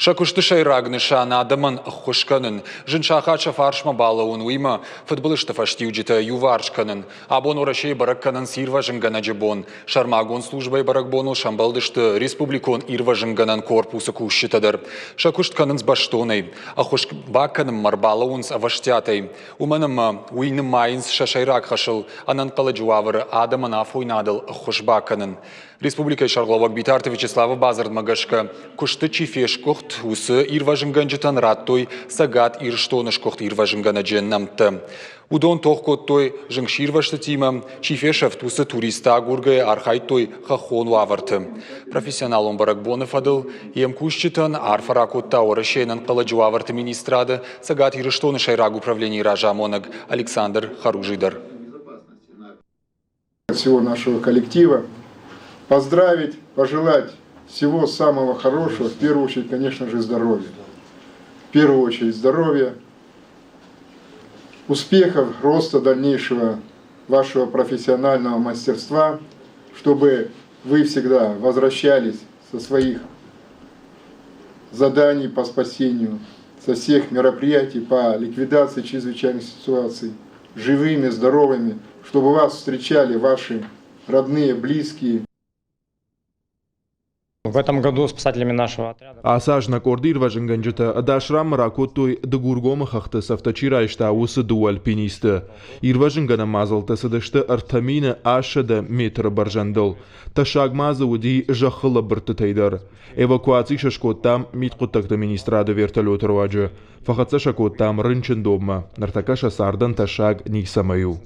Сӕ куысты сӕйраг нысан адӕмӕн ӕххуыс кӕнын, зын сахат сӕ фарсмӕ балӕууын, уыимӕ фыдбылызты фӕстиуджытӕ иуварс кӕнын. Абон Уӕрӕсейы бӕрӕг кӕнынц ирвӕзынгӕнӕджы бон. Сӕрмагонд службӕйы бӕрӕгбоныл сӕмбӕлдысты республикон ирвӕзынгӕнӕн корпусы кусджытӕ дӕр. Сӕ куыст кӕнынц бӕстонӕй. Ӕххуыс бакӕнынмӕ ӕрбалӕууынц ӕвӕстиатӕй. Уымӕн ӕмӕ уый нымайынц сӕ сӕйраг хӕсыл ӕнӕнхъӕлӕджы уавӕры адӕмӕн афойнадыл ӕххуыс бакӕнын. Республикӕйы сӕргълӕууӕг Битарты Вячеславы бадзырдмӕ гӕсгӕ, куысты чи фесгуыхт, уыцы ирвӕзынгӕнджытӕн радтой Цӕгат Ирыстоны сгуыхт ирвӕзынгӕнӕджы нӕмттӕ. Уыдон тох кодтой зынгсирвӕзтытимӕ, чи фесӕфт, уыцы туристтӕ агургӕйӕ архайдтой хӕххон уавӕрты. Профессионалон бӕрӕгбоны фӕдыл йе мкусджытӕн арфӕ ракодта Уӕрӕсейы ӕнӕнхъӕлӕджы уавӕрты министрады Цӕгат Ирыстоны сӕйраг управленийы разамонӕг Александр Харужий дӕр. Всего нашего коллектива поздравить, пожелать всего самого хорошего, в первую очередь, конечно же, здоровья. В первую очередь здоровья, успехов, роста дальнейшего вашего профессионального мастерства, чтобы вы всегда возвращались со своих заданий по спасению, со всех мероприятий по ликвидации чрезвычайных ситуаций живыми, здоровыми, чтобы вас встречали ваши родные, близкие. В этом году спасателями нашего отряда. Ацы аз нӕ къорды ирвӕзынгӕнджытӕ ӕдас ранмӕ ракодтой Дыгургомы хӕхты цӕфтӕ чи райста, уыцы дыууӕ альпинисты. Ирвӕзынгӕнӕн мадзӕлттӕ цыдысты 3800 метры бӕрзӕндыл. Тӕссаг ма дзы уыди зӕххы лӕбырдтытӕй дӕр. Эвакуаци сӕ скодтам мидхъуыддӕгты министрады вертолеты руаджы. Фӕхӕццӕ сӕ кодтам рынчындонмӕ. Ныртӕккӕ сӕ цардӕн тӕссаг ницӕмӕй у.